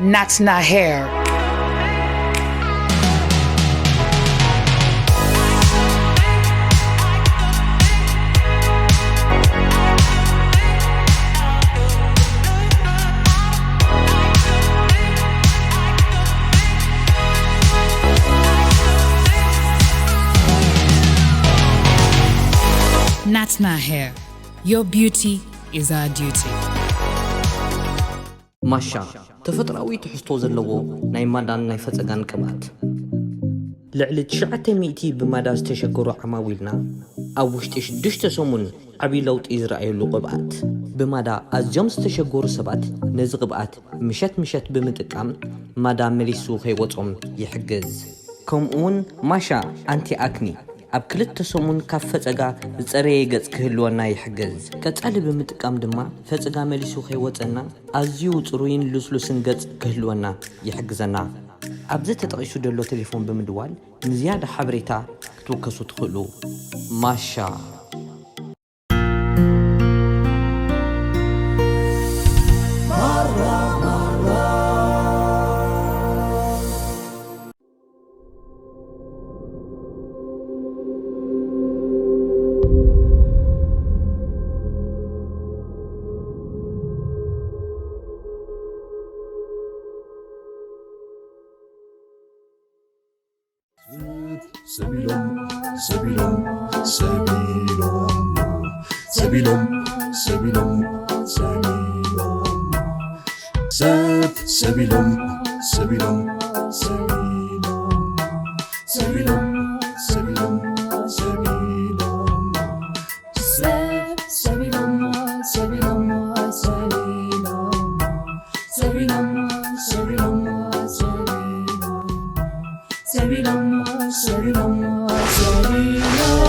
Natna hair. Natna hair. Your beauty is our duty. ማሻ፣ ተፈጥሮኣዊ ትሕዝቶ ዘለዎ ናይ ማዳን ናይ ፈጸጋን ቅብኣት። ልዕሊ ትሽዓተ ሚእቲ ብማዳ ዝተሸገሩ ዓማዊልና ኣብ ውሽጢ ሽዱሽተ ሰሙን ዓቢ ለውጢ ዝረኣየሉ ቅብኣት። ብማዳ ኣዝዮም ዝተሸገሩ ሰባት ነዚ ቅብኣት ምሸት ምሸት ብምጥቃም ማዳ መሊሱ ከይወጾም ይሕግዝ። ከምኡውን ማሻ ኣንቲ ኣክኒ ኣብ ክልተ ሰሙን ካብ ፈጸጋ ዝጸረየ ገጽ ክህልወና ይሕግዝ። ቀጻሊ ብምጥቃም ድማ ፈጸጋ መሊሱ ከይወጸና ኣዝዩ ጽሩይን ልስሉስን ገጽ ክህልወና ይሕግዘና። ኣብዚ ተጠቒሱ ዘሎ ቴሌፎን ብምድዋል ንዝያዳ ሓበሬታ ክትውከሱ ትኽእሉ። ማሻ። ሰቢሎም ሰቢሎም ሰቢሎም ሰቢሎም ሰቢሎም ሰቢሎም ሰብ ሰቢሎም ሰቢሎም ሰቢሎም ሰቢሎም ሰቢሎም ሰቢሎም ሰብ ሰቢሎም ሰቢሎም ሰቢሎም ሰቢሎም ሰቢሎም ሰቢሎም ሰቢሎም ሰቢሎም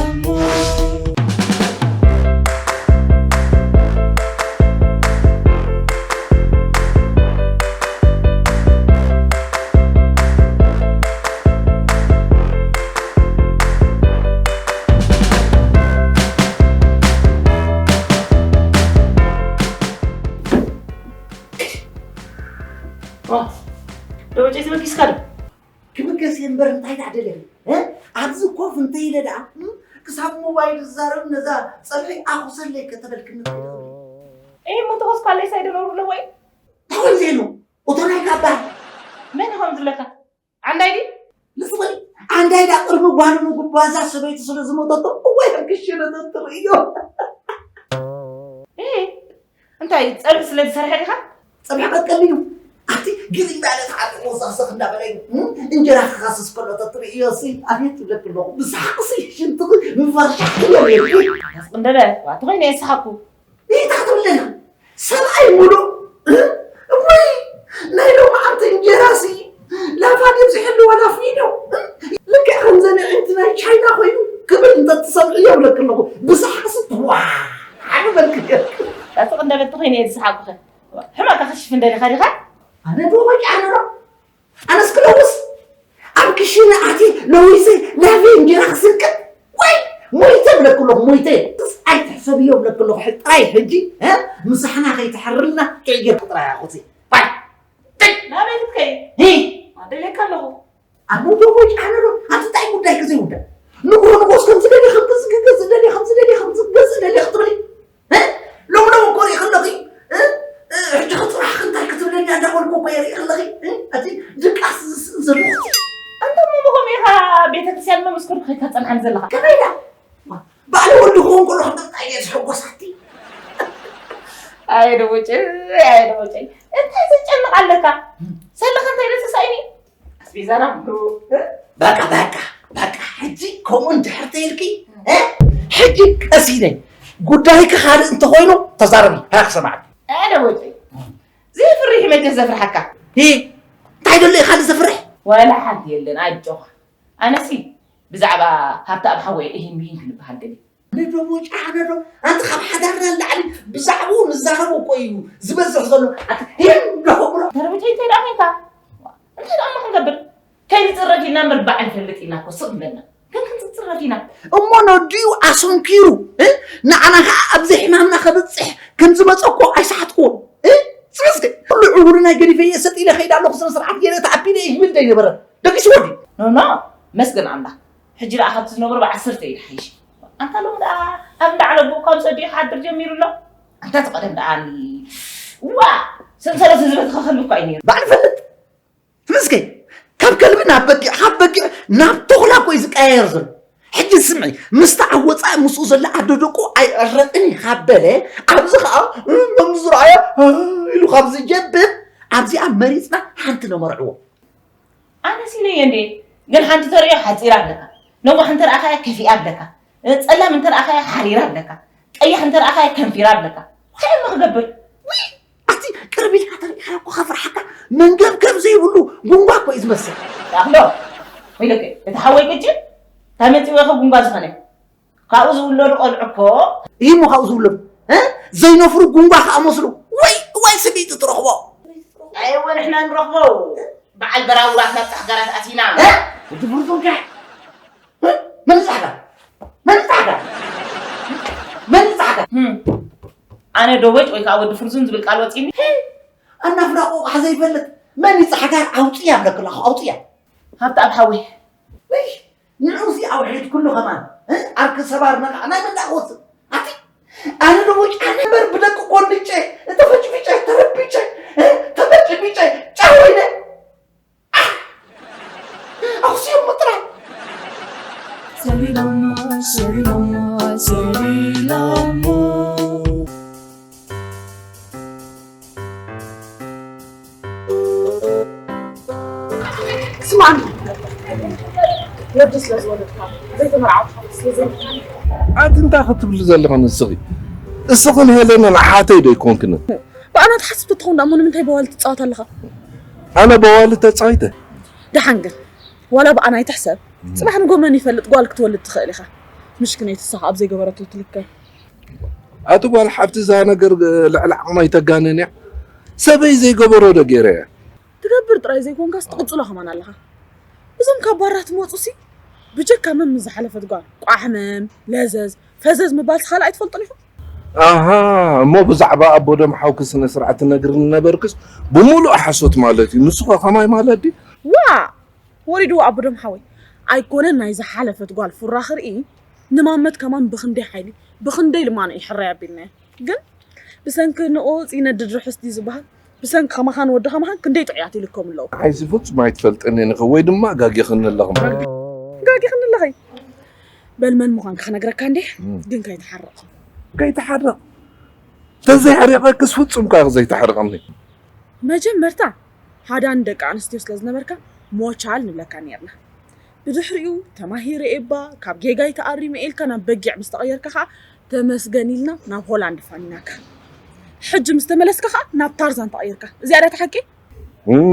ደወጨይ ተበጊስካ ዶ? ክብገስ እየ እምበር እንታይ ደኣ ደለኺ? እ? ኣብዚ ኮፍ እንተኢለ ደኣ እም? ክሳብ ሞባይል ዝዛረብ ነዛ ጸብሒ ኣኹሰለይ ከተበልክኒ ትኽእል። እይ እሞ ተኾስኳለይ ሳይደረሩ ኣለዎ እዩ። እንታይ ኮይኑ ዘይኑ? እቶ ናይ ካባ መን ከም ዝብለካ? ዓንዳይ ድዩ? ንስኺ ዓንዳይ ደኣ ቅድሚ ጓሉ ምጉባዛ ሰበይቱ ስለ ዝሞተቶ እዋይ ሕግሽ ነተትርእዮ። እይ እንታይ ጸብሒ ስለ ዝሰርሐ ዲኻ? ጸብሒ ቀጥቀል እዩ። ኣቲ ግዲ እንዳለ ተዓጢቑ ሰኽሰኽ እንዳበለ እዩ። እም? እንጀራ ክኸስስ ከሎ ተትርእዮ ሲ ኣቤት ይብለኪ ኣለኹ። ብሰሓቕ ሲ ሽንትኺ ምፈርሻሕ ትብሎ ነይርኪ። ኣስቕንደበ ዋቲ ኮይነ የሰሓኩ። እንታይ ትብለና? ሰብኣይ ሙሉእ እ? እወይ ናይ ሎማዓንቲ እንጀራ ሲ ላፋ ድዩ ዝሕሉ ዋላ ፊኖ? እ? ልክዕ ከምዘን ኣዒንቲ ናይ ቻይና ኮይኑ ክብል እንተትሰምዕዮ ይብለኪ ኣለኹ። ብሰሓቕ ሲ ዋዕ በልኪ። ኣስቕንደበ እንተኾይነ እየ ዝሰሓኩኸ። ሕማቕ ከኽሽፍ እንደሊኻ ዲኻ? ኣነ ዶ ወጫ ኣነ ዶ? ኣነስ ክለውስ ኣብ ክሽነ ኣትየ ለዊሰ ላፊ እንጀራ ክስንቅጥ ወይ ሞይተ እብለኪ ኣለኹ ሞይተ። ክስ ኣይትሕሰብዮ እብለኪ ኣለኹ ጥራይ ሕጂ እ? ምሳሕና ከይትሕርልና ጥዑይ ጌርኪ ጥራይ ኣኹሲ። ዋይ! ናበይ ክትከይድ? ሂ! ኣደልየካ ኣለኹ። ኣብ ሞቶ ወይ ጫነ ዶ? ኣብቲ እንታይ ጉዳይኪ ዘይውዳእ? ንግሆ ንግሆስ ከምዚ ደልየ ከምዚ ክገዝእ ደልየ ከምዚ ደልየ ከምዚ ክገዝእ ደልየ ክትብሊ እ? ሎሚ ሎሚ እኮ ሪኢኺ ኣለኺ እ? እ፣ ሕጂ ከ ጽባሕ እንታይ ክትብለኒ እንዳበልኩ እኮ እየ ሪኢኺ ኣለኺ እ? እቲ ድቃስ ዝስእን ዘለኹ። ኣንተ እሞ ብኸምኡ ኢኻ ቤተክርስትያን መመስከርኩ ከይካ ጸንሓኒ ዘለኻ። ከመይ ኢላ? ባዕሊ ወዲ ክኸውን ከሎ ከምዚ እንታይ እየ ዝሕጎሳቲ? ኣየ ደቦጨይ ኣየ ደቦጨይ እንታይ ዘጨንቕ ኣለካ? ሰለኸ እንታይ ደስሳይኒ ኣስቤዛና ምሉ በቃ በቃ በቃ ሕጂ ከምኡ እንድሕር ተይልኪ እ? ሕጂ ቀስ ኢለይ ጉዳይኪ ካልእ እንተኾይኑ ተዛረቢ ሃያ ክሰማዕኪ። ኣየ ደቦጨይ ዘይፍርህ መቸስ ዘፍርሓካ። ሂ እንታይ ደሎ ኢኻ ካልእ ዘፍርሕ? ዋላ ሓንቲ የለን ኣጆኻ። ኣነሲ ብዛዕባ ሃብተኣብ ሓወይ እሂን ምሂን ክንበሃል ደልየ። ነዶ ሞጫ ነዶ ኣንቲ ካብ ሓዳርና ንላዕሊ ብዛዕባኡ ንዛረቦ እኮ እዩ ዝበዝሕ ዘሎ። ኣቲ ሂን ዶ ክብሎ። ተረብተይ እንታይ ደኣ ኮይንካ? እንታይ ደኣ እሞ ክንገብር? ከይንጽረፍ ኢልና ምርባዕ ንፈልጥ ኢና እኮ ስቕ ኢለና። ግን ክንጽረፍ ኢና። እሞ ነዲኡ ኣሰንኪሩ እ? ንዓና ከዓ ኣብዚ ሕማምና ከብፅሕ ከም ዝመፀ እኮ ኣይሰሓትክዎን እ? ስመስከ ኩሉ ዕውሩ ናይ ገዲፈ እየ ሰጥ ኢለ ከይዳ ኣለኹ፣ ስነ ስርዓት ገይረ ተዓቢነ እየ ይብል ዶ ኣይነበረ? ደቂሱ ወዲ። ኖ፣ ኖ፣ መስገን ኣምላኽ። ሕጂ ደኣ ካብቲ ዝነበሮ ብዓሰርተ እዩ ዝሓይሽ። ኣንታ ሎሚ ደኣ ኣብ እንዳ ዓለቡ ካብ ጸዲኡ ክሓድር ጀሚሩ ኣሎ። ኣንታ እቲ ቀደም ደኣ ዋ፣ ሰንሰለት ዝበተኸ ከልቢ እኳ እዩ ነይሩ። ባዕሉ ፈልጥ። ስመስከ ካብ ከልቢ ናብ በጊዕ፣ ካብ በጊዕ ናብ ተኹላ እኮ እዩ ዝቀያየር ዘሎ። ሕጂ ስምዒ፣ ምስታ ኣብ ወጻኢ ምስኡ ዘላ ኣዶ ደቁ ኣይዕረቕን እዩ ካብ በለ፣ ኣብዚ ኸኣ፣ እ፣ መምዝራያ፣ እ፣ ኢሉ ካብ ዝጀብር፣ ኣብዚኣ መሪጽና ሓንቲ ነመርዕዎ። ኣነስ ኢለዮ እንዴ፣ ግን ሓንቲ ተርእዮ ሓጺራ ኣለካ፣ ነዋሕ እንተ ረኣኻያ ከፊኣ ኣለካ፣ እ፣ ጸላም እንተ ረኣኻያ ሓሪራ ኣለካ፣ ቀያሕ እንተ ረኣኻያ ከንፊራ ኣለካ። እንታይ እሞ ክገብር? ውይ! ኣቲ ቅርብ ኢልካ ተሪእኻ እኮ ከፍርሓካ መንገብገብ ዘይብሉ ጉንጓ እኮ እዩ ዝመስል። ተኣኽሎ፣ ወይለከ፣ እቲ ሓወይ ቅጭ፣ እንታይ መጺዎ ኢኸ ጉንጓ ዝኾነ? ካብኡ ዝውለዱ ቆልዑ እኮ። እዩ እሞ ካብኡ ዝውለዱ፣ እ? ዘይነፍሩ ጉንጓ ከኣ መስሉ። ወይ፣ ወይ ስሚዒት ትረኽቦ። ኣይወ ንሕና ንረኽቦ። በዓል በራውራት ናብ ጻሕጋራት ኣቲና። እ? እቲ ፍርቱን ከ? እ? መን ጻሕጋ? መን ጻሕጋ? መን ጻሕጋ? ህም። ኣነ ዶ ወጭ ወይ ከዓ ወዲ ፍርዙን ዝብል ቃል ወፂኒ? ኣናፍራቑ ቃሕ ዘይፈልጥ መን ይጻሕጋር? ኣውፅያ ብለክላ፣ ኣውፅያ። ሃብቲ ኣብ ሓወይ። ወይ ንዑ ሲ ኣውሒድ ኩሉ ከማን፣ እ? ኣርክ ሰባር ነቃ ናይ መን ደኣ ክወፅእ? ኣቲ ኣነ ዶ ወጭ ኣነ በር ብደቂ ቆንጨ፣ ተፈጭፍጨ፣ ተረቢጨ፣ እ? ተበጭቢጨ፣ ጫወይነ። ኣኽሲዮን ምጥራይ። ሰሪሮሞ፣ ሰሪሮሞ፣ ሰሪሮሞ። ስማዕኒ፣ ወዲ ስለ ዝወለድካ፣ ዘይተመርዓውካ ስለ ዘይብልካ። ኣንቲ እንታይ ክትብሊ ዘለኺ ንስኺ? እስኽን ሄለንን ኣሓተይ ዶ ኣይኮንክንን? ብኣና ትሓስብ ተትኸውን ደኣ እሞ ንምንታይ በዋሊ ትጻወት ኣለኻ? ኣነ በዋሊ ተጻዊተ? ደሓን ግን፣ ዋላ ብኣና ኣይትሕሰብ፣ ጽባሕ ንጎ መን ይፈልጥ ጓል ክትወልድ ትኽእል ኢኻ። ምሽክነይቲ እሳ ኣብ ዘይገበረቶ ትልከ። ኣቲ ጓል ሓፍቲ እዛ ነገር ልዕሊ ዓቕማ ኣይተጋንንያ። ሰበይ ዘይገበሮ ዶ ገይረ እየ? ትገብር ጥራይ ዘይኮንካስ ትቕጽሎ ከማን ኣለኻ። እዞም ካብ ባራ ትመጹሲ ብጀካ መም ዝሓለፈት ጓል ቋሕመም፣ ለዘዝ፣ ፈዘዝ ምባልሲ ካልእ ኣይትፈልጡን ኢኹም? ኣሃ፣ እሞ ብዛዕባ ኣቦ ደም ሓውኪ ስነ ስርዓት ትነግርኒ ነበርክስ ብምሉእ ሓሶት ማለት እዩ። ንሱ ኸ ኸማይ ማለት ድዩ? ዋእ! ወሪድዎ ኣቦ ደም ሓወይ። ኣይኮነን ናይ ዝሓለፈት ጓል ፉራ ክርኢ፣ ንማመት ከማን ብኽንደይ ሓይሊ፣ ብኽንደይ ልማኖ እዩ ሕራይ ኣቢልናዮ። ግን ብሰንኪ ንኡጽ ይነድድ ርሑስ ድዩ ዝበሃል? ብሰንኪ ከማኻን ወዲ ከማኻን ክንደይ ጥዑያት ይልከሙ ኣለዉ። ንዓይሲ ፍጹም ኣይትፈልጥንን ኢኺ ወይ ድማ ጋጊኽኒ ኣለኺ። ጋጊኽኒ ኣለኺ? በል መን ምዃንካ ክነግረካ እንዴ? እም። ግን ከይትሓርቕ። ከይትሓርቕ? ተዘይሓሪቐክስ ፍጹም እኳ ኢኺ ዘይትሓርቐኒ። መጀመርታ ሃዳን ደቂ ኣንስትዮ ስለ ዝነበርካ ሞቻል ንብለካ ኔርና። ብድሕሪኡ ተማሂረ እባ ካብ ጌጋይ ተኣሪመ ኢልካ ናብ በጊዕ ምስ ተቐየርካ ኸዓ ተመስገን ኢልና ናብ ሆላንድ ፋኒናካ። ሕጂ ምስ ተመለስካ ኸዓ ናብ ታርዛን ተቐይርካ። እዚኣ ድያ እቲ ሓቂ? እም፣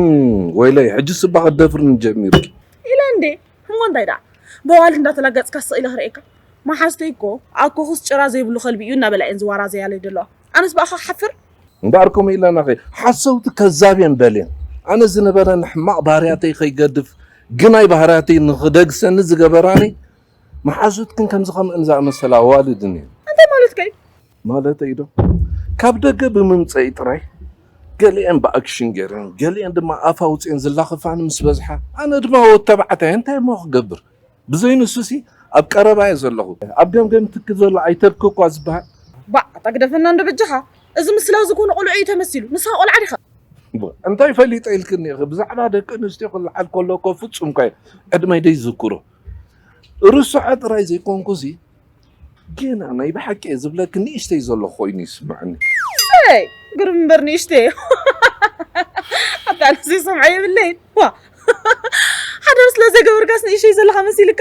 ወይለይ፣ ሕጂስ እባ ክትደፍርኒ ጀሚርኪ። ኢለ እንዴ? እሞ እንታይ ደኣ? በዋሊ እንዳተላገጽካ ስቕ ኢለ ክርእየካ? መሓዝተይ እኮ ኣኮኹስ ጭራ ዘይብሉ ከልቢ እዩ እናበላ እየን ዝዋራዘያለይ ዘለዋ። ኣነስ ብኣኻ ክሓፍር? እምበኣር ከምኡ ኢለናኸ ሓሰውቲ ከዛብ እየን በል እየን። ኣነ ዝነበረኒ ሕማቕ ባህርያተይ ከይገድፍ ግናይ ባህርያተይ ንኽደግሰኒ ዝገበራኒ መሓዙትክን ከምዚ ከምእን ዝኣመሰላ ኣዋልድን እየን። እንታይ ማለትካ እዩ? ማለተይ ዶ ካብ ደገ ብምምፀኢ ጥራይ ገሊአን ብኣክሽን ገይረን ገሊአን ድማ ኣፍ ኣውፅኤን ዝላኽፋኒ ምስ በዝሓ ኣነ ድማ ወድ ተባዕታይ እንታይ እሞ ክገብር? ብዘይ ንሱሲ ኣብ ቀረባ እየ ዘለኹ። ኣብ ገምገም ትኪ ዘሎ ኣይተብኪ እኳ ዝበሃል። ባእ፣ ኣታ ግደፈና እንዶ በጃኻ። እዚ ምስላ ዝኾነ ቆልዑ እዩ ተመሲሉ። ንስኻ ቆልዓ ዲኻ? ብ-፣ እንታይ ፈሊጠ ኢልክኒ ኢኺ? ብዛዕባ ደቂ ኣንስትዮ ክለዓል ከሎ እኮ ፍጹም እኳ ዕድመይ ደይዝክሮ። ርስዖ ጥራይ ዘይኮንኩሲ፣ ገና ናይ ብሓቂ እየ ዝብለኪ ንእሽተይ ዘለኹ ኮይኑ ይስምዐኒ። ሰይ፣ ግርም እምበር ንእሽተይ። ኣታ ኣነስ ይሰምዖ የብለይን። ዋ፣ ሓደር ስለ ዘይገበርካስ ንእሽተይ ዘለኻ መሲልካ?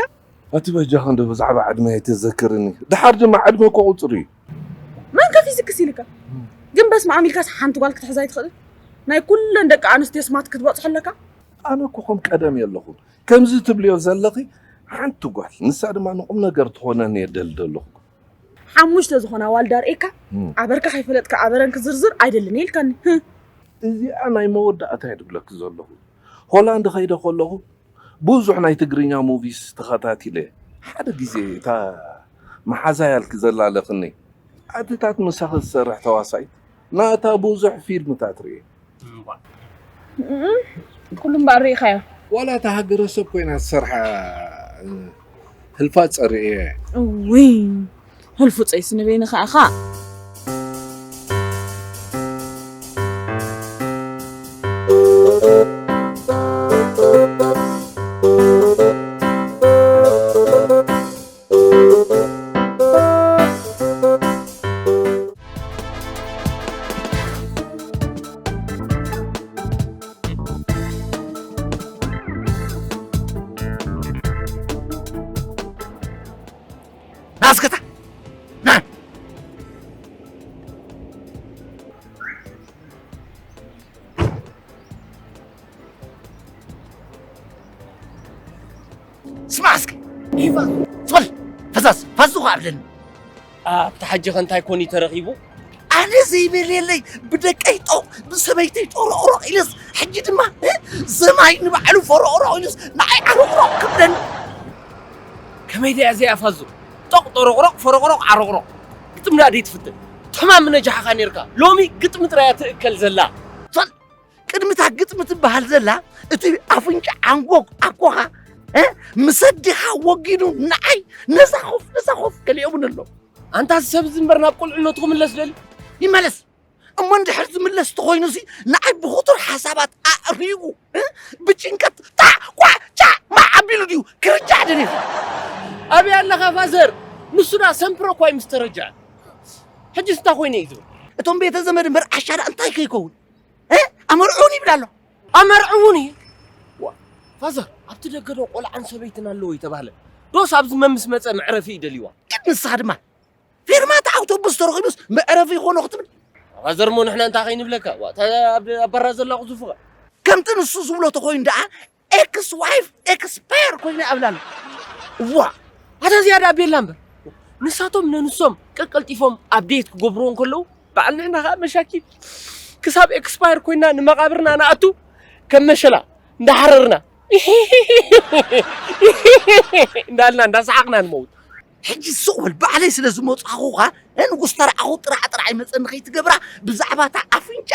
ኣቲ በጃኻ እንዶ ብዛዕባ ዕድመ ኣይተዘክርኒ። ደሓር ድማ ዕድመ እኮ ቁጽሪ እዩ። መን ከፊዝክስ ኢልካ? ግን በስመ ኣብ ኢልካስ ሓንቲ ጓል ክትሕዝ ኣይትኽእልን? ናይ ኩለን ደቂ ኣንስትዮ ስማት ክትበጽሖ ኣለካ? ኣነ እኮ ከም ቀደም የለኹን። ከምዚ ትብልዮ ዘለኺ ሓንቲ ጓል፣ ንሳ ድማ ንቁም ነገር ትኾነኒ እየ ደሊ ዘለኹ። ሓሙሽተ ዝኾና ኣዋልድ ኣርእየካ? እም። ኣበርካ ከይፈለጥካ ኣበረን ክዝርዝር ኣይደልን እየ ኢልካኒ። ህም። እዚኣ ናይ መወዳእታ እየ ድብለኪ ዘለኹ። ሆላንድ ኸይደ ከለኹ ብዙሕ ናይ ትግርኛ ሙቪስ ተኸታቲለ። ሓደ ግዜ እታ መሓዛ ያልኪ ዘላለኽኒ ኣድታት ምሳኺ ዝሰርሕ ተዋሳኢት ናታ ብዙሕ ፊልምታት ርእየ። እም፣ ኩሉ እምበኣር ርኢኻዮ። ዋላ እታ ሃገረሰብ ኮይና ዝሰርሓ ህልፋት ጸሪኤ። እውይ፣ ህልፉፀይስ ንበይንኻ ኢኻ። ናስከታ ና። ስማ እስኪ ኢፋ፣ ዝበል ፈዛዝ ፋዙ ኸዓ ኣብለኒ። ኣብቲ ሓጂ ከ እንታይ ኮን እዩ ተረኺቡ? ኣነ ዘይበልየለይ ብደቀይ ጦቕ ብሰበይተይ ጦሮቕሮቕ ኢለስ፣ ሕጂ ድማ እ፣ ዘማይ ንባዕሉ ፈሮቕሮቕ ኢሉስ ንዓይ ዓሮቕሮቕ ክብለኒ። ከመይ ደያ እዚኣ ፋዙ? ጦቕ ጦሮቕሮቕ ፈሮቕሮቕ ዓሮቕሮቕ ግጥም ደኣ ደይትፍትን? ተማም ነጃሕኻ ኔርካ፣ ሎሚ ግጥሚ ጥራያ ትእከል ዘላ። ሶል፣ ቅድሚታ ግጥሚ ትበሃል ዘላ እቲ ኣፍንጫ ዓንጎግ ኣኮኻ እ፣ ምስ ኣዴኻ ወጊኑ ንዓይ ነዛ ኾፍ ነዛ ኾፍ ከሊኦምን ኣሎ። ኣንታ ሰብ እዚ እምበር ናብ ቁልዕነቱ ክምለስ ደሊ። ይመለስ እሞ እንድሕር ዝምለስ ተኾይኑሲ ንዓይ ብኽቱር ሓሳባት ኣእሪጉ እ፣ ብጭንቀት ጣዕ ቋዕ ጫዕ ማዕ ኣቢሉ ድዩ ክርጃዕ ደልዩ? ኣበይ ኣለኻ ፋዘር? ንሱ ደኣ ሰምፕሮ እኳ እዩ ምስ ተረጅዐ። ሕጂስ እንታይ ኮይነ እዩ ዝብል? እቶም ቤተ ዘመድ እምበር ዓሻ ደኣ እንታይ ከይከውን እ፣ ኣመርዑን ይብል ኣሎ። ኣመርዕውኒ። ዋ፣ ፋዘር ኣብቲ ደገ ዶ ቆልዓን ሰበይትን ኣለዎ ይተባህለ? ዶስ ኣብዚ መምስ መፀ መዕረፊ እዩ ደልይዋ? ግን ንስኻ ድማ ፌርማታ ኣውቶቡስ ተረኺቡስ መዕረፊ ይኾኖ ክትብል? ፋዘር እሞ ንሕና እንታይ ከይንብለካ? ዋ፣ እታ ኣብ ኣብ በራ ዘላ ቁዙፍኸ? ከምቲ ንሱ ዝብሎ ተኾይኑ ደኣ ኤክስ ዋይፍ ኤክስፓየር ኮይነ ኣብላሉ። ዋ፣ ኣታ ዝያዳ ኣቤላ እምበር ንሳቶም ነንሶም ቀቀልጢፎም ኣብዴት ክገብርዎ እንከለዉ በዓል ንሕና ከዓ መሻኪን ክሳብ ኤክስፓየር ኮይና ንመቓብርና ንኣቱ ከም መሸላ እንዳሓረርና እንዳልና እንዳሰሓቕና ንመውት። ሕጂ ስቕ በል ባዕለይ ስለ ዝመፅኣኹኻ ንጉስ ተረዓኹ ጥራሕ ጥራሕ ይመፀኒ ከይትገብራ ብዛዕባ እታ ኣፍንጫ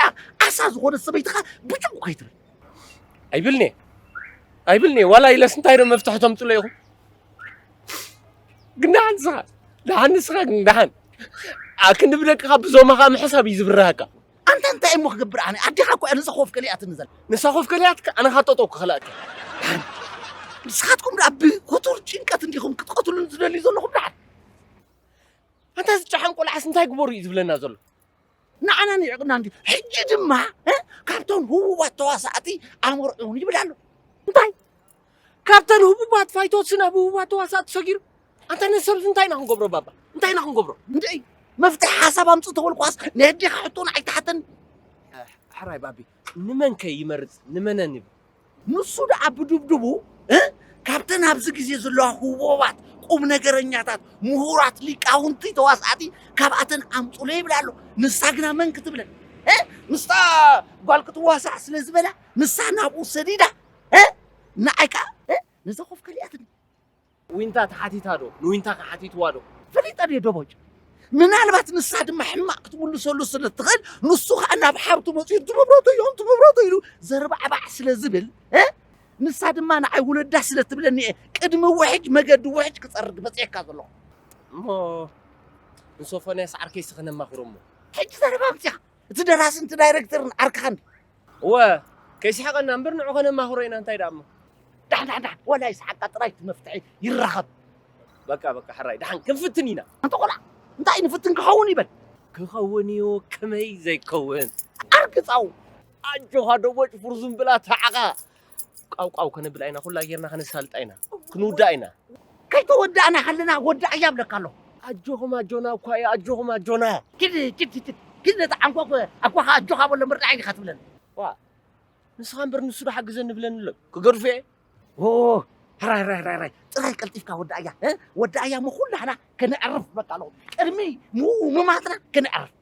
ዓሳ ዝኾነት ሰበይትኻ ብጭው ከይትብል። ኣይብልኒ ኣይብልኒ ዋላ ኢለስ እንታይ ዶ መፍትሒ ተምፅሎ ኢኹም? ግን ደሓን ንስኻ ደሓን ንስኻ ግን ደሓን ኣክንዲ ብደቅኻ ብዞማኻ ምሕሳብ እዩ ዝብርሃካ። ኣንታ እንታይ እሞ ክገብር ኣነ ኣዴኻ እኮ እያ ንሳ ኮፍ ከሊኣትኒ ዘላ። ንሳ ኮፍ ከሊኣትካ ኣነ ኻብ ጠጠው ክኽልኣካ። ንስኻትኩም ደኣ ብክቱር ጭንቀት እንዲኹም ክትቀትሉን ዝደልዩ ዘለኹም ደሓን። ኣንታ ዝጨሓም ቆልዓስ እንታይ ግበሩ እዩ ዝብለና ዘሎ? ንዓና ንዕቕና እንዲ ሕጂ ድማ እ፣ ካብቶም ህቡባት ተዋሳእቲ ኣመርዕውን ይብል ኣሎ። እንታይ ካብተን ህቡባት ፋይቶት ናብ ህቡባት ተዋሳእቲ ሰጊሩ ኣንታ ነዚ ሰብዚ እንታይ ኢና ክንገብሮ ባባ እንታይ ኢና ክንገብሮ? እንድዒ መፍትሒ ሓሳብ ኣምፅእ ተበልኳስ ናይ ኣዴኻ ሕቶን ኣይትሓተኒ። ሕራይ ባቢ ንመን ከ ይመርፅ ንመነን ይብል? ንሱ ደኣ ብድብድቡ እ፣ ካብተን ኣብዚ ግዜ ዘለዋ ህቦባት ቁም ነገረኛታት ምሁራት ሊቃውንቲ ተዋሳእቲ ካብኣተን ኣምፁለ ይብል ኣሎ። ንሳ ግና መን ክትብለን እ፣ ምስታ ጓል ክትዋሳዕ ስለ ዝበላ ንሳ ናብኡ ሰዲዳ እ፣ ንዓይ ከዓ እ፣ ነዛ ኮፍ ከሊኣትኒ። ዊንታ ተሓቲታ ዶ ንዊንታ ከሓቲትዋ ዶ? ፈሊጠ ድየ ዶቦጭ? ምናልባት ንሳ ድማ ሕማቕ ክትምልሰሉ ስለ ትኽእል ንሱ ኸዓ ናብ ሓብቱ መፂኡ እቲ መብራህቶ እዮም እቲ መብራህቶ ኢሉ ዘርባዕባዕ ስለ ዝብል እ፣ ንሳ ድማ ንዓይ ውለዳ ስለ ትብለኒ እየ ቅድሚ ውሕጅ መገዲ ውሕጅ ክፀርግ መፅኤካ ዘለኹ። እሞ ንሶፎንያስ ዓርከይስ ከነማኽሮ እሞ። ሕጂ ዘረባ ኣምፅኻ እቲ ደራስን እቲ ዳይረክተርን ዓርክኻ እንዲ እወ ከይስሕቐና እምበር ንዑ ከነማኽሮ ኢና እንታይ ደኣ እሞ። ዳሕን ዳሕን ዳሕን ወላ ይስሓቃ ጥራይ እቲ መፍትሒ ይራኸብ። በቃ በቃ ሕራይ ደሓን ክንፍትን ኢና። ኣንተ ቆልዓ እንታይ ንፍትን ክኸውን ይበል። ክኸውን እዩ ከመይ ዘይከውን። ኣርግፃው ኣጆኻ ደቦጭ ፍርዙም ብላ ተዓኻ ቃውቃው ከነብል ኣይና ኩላ ጌርና ከነሳልጣ ኢና ክንውዳእ ኢና። ከይተወዳእና ከለና ወዳእ እያ ብለካ ኣለኹ። ኣጆኹም ኣጆና እኳ እዩ ኣጆኹም ኣጆና። ኪድ ኪድ ኪድ ኪድ ነቲ ዓንኳ ኣኳኻ ኣጆኻ በሎ ምርዳዕ ኢኻ ትብለኒ። ዋ ንስኻ እምበር ንሱ ዶ ሓግዘኒ ብለኒ ኣሎ ክገድፎ እየ። ኦ ሕራይ ሕራይ ሕራይ ሕራይ ጥራይ ቀልጢፍካ ወዳእያ እ? ወዳእያ እሞ ኩላህና ከነዕርፍ በቃ ኣለኹ። ቅድሚ ምኡ ምማትና ከነዕርፍ።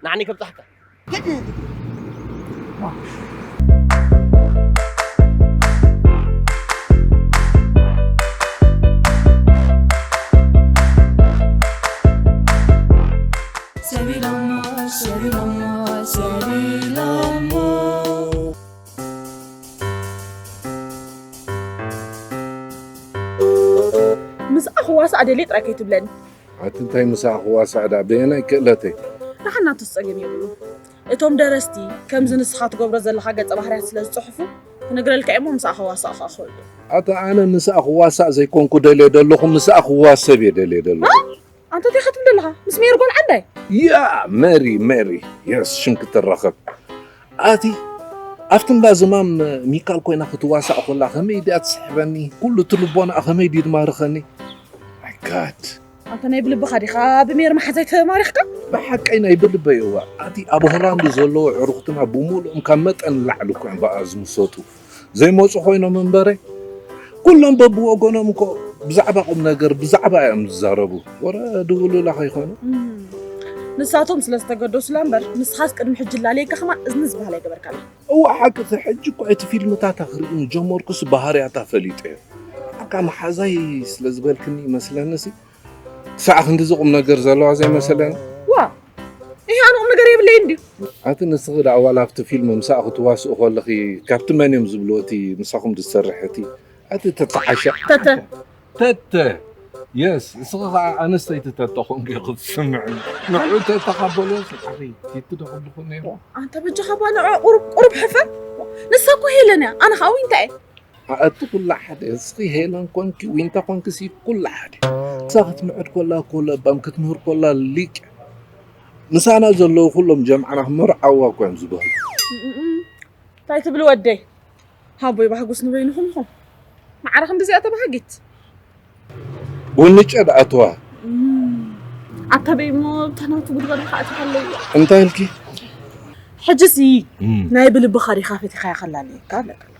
ንዓኒ ከብጻሕካ። ሰቢሎሞ ሰቢሎሞ ዋሳእ ደልየ ጥራይ ከይትብለኒ። ኣቲ እንታይ ምሳኣ ክዋሳእ ደኣ በየናይ ክእለተይ? ደሓን ናቱስ ጸገም የብሉን። እቶም ደረስቲ ከምዚ ንስኻ ትገብሮ ዘለኻ ገጸ ባህርያት ስለ ዝጽሕፉ ክነግረልካ እየ እሞ ምሳኣ ከዋሳእኻ እኽእል ዶ? ኣቲ ኣነ ምሳኣ ክዋሳእ ዘይኮንኩ ደልየ ደለኹ ምሳኣ ክዋሰብ እየ ደልየ ደለኹ። ኣንተ እንታይ ክትብል ኣለኻ? ምስ ሜሪ ጓል ዓንዳይ? ያ መሪ መሪ የስ ሽም ክትረኸብ ኣቲ ኣብቲ እንዳ ዝማም ሚካል ኮይና ክትዋሳእ ኮላ ከመይ ድያ ትስሕበኒ ኩሉ እቲ ልቦናኣ ከመይ ድዩ ድማርኸኒ my god ኣንተ ናይ ብልብኻ ዲኻ ብሜር መሓዛይ ተማሪኽካ? ብሓቀይ ናይ ብልበይ እዋ ኣቲ ኣብ ሆላንድ ዘለዉ ዕሩኽትና ብምሉኦም ካብ መጠን ንላዕሊ እኮ እዮም ብኣ ዝምሰጡ ዘይመፁ ኮይኖም እምበረ ኩሎም በብወገኖም እኮ ብዛዕባ ቁም ነገር ብዛዕባ እዮም ዝዛረቡ ወረ ድውሉላ ከይኮኑ ንሳቶም ስለ ዝተገደሱላ እምበር ንስኻስ ቅድሚ ሕጂ ላለየካ ከማን እዝኒ ዝበሃል ኣይገበርካላ እዋ ሓቂ እቲ ሕጂ እኮ እቲ ፊልምታታ ክርኢ ምጀመርኩስ ባህርያታ ፈሊጠዮ ኣካ መሓዛይ ስለ ዝበልክኒ ይመስለኒ ሲ ክሳዕ ክንድዚ ቁም ነገር ዘለዋ ዘይመሰለኒ ዋ ይሄ ኣነ ቁም ነገር የብለይ እንድዩ ኣቲ ንስኺ ደኣ ዋላ ኣብቲ ፊልም ምሳኣ ክትዋስኡ ከለኺ ካብቲ መን እዮም ዝብልዎ እቲ ምሳኹም ዝሰርሕ እቲ ኣቲ ተተዓሻ ተተ ተተ የስ እስኺ ከዓ ኣነስተይቲ ተተ ኮንኪ ክትስምዕኒ ንዑ ተተ ካብ በልዎ ስምዓኺ ቲቲ ዶ ክብልኹ ነይሩ ኣንተ በጃኻ ባልዖ ቁሩብ ቁሩብ ሕፈር ንሳ እኮ ሄለን እያ ኣነ ከዓ ዊንታ እየ ኣቲ ኩላ ሓደ እስኺ ሄለን ኮንኪ ዊንታ ኮንኪ ሲ ኩላ ሓደ እሳ ክትምዕድ ኮላ እኮ ለባም ክትምህር ኮላ ሊቅ ምሳና ዘለዉ ኩሎም ጀምዓና ክመርዓዋ እኮ እዮም ዝበሉ እንታይ ትብል ወደይ ሃቦይ ባህጉስ ንበይንኹም ኢኹም ማዕረ ክንድዚኣ ተባሃጊት ጉንጨ ደኣትዋ ኣታ በይ እሞ ብታ ናቱ ጉድጓድ ከዓ ትሃለዩ እንታይ ኢልኪ ሕጅሲ ናይ ብልብኻ ዲኻ ፈቲኻያ ከላልየካ ኣለካ ኣለኹ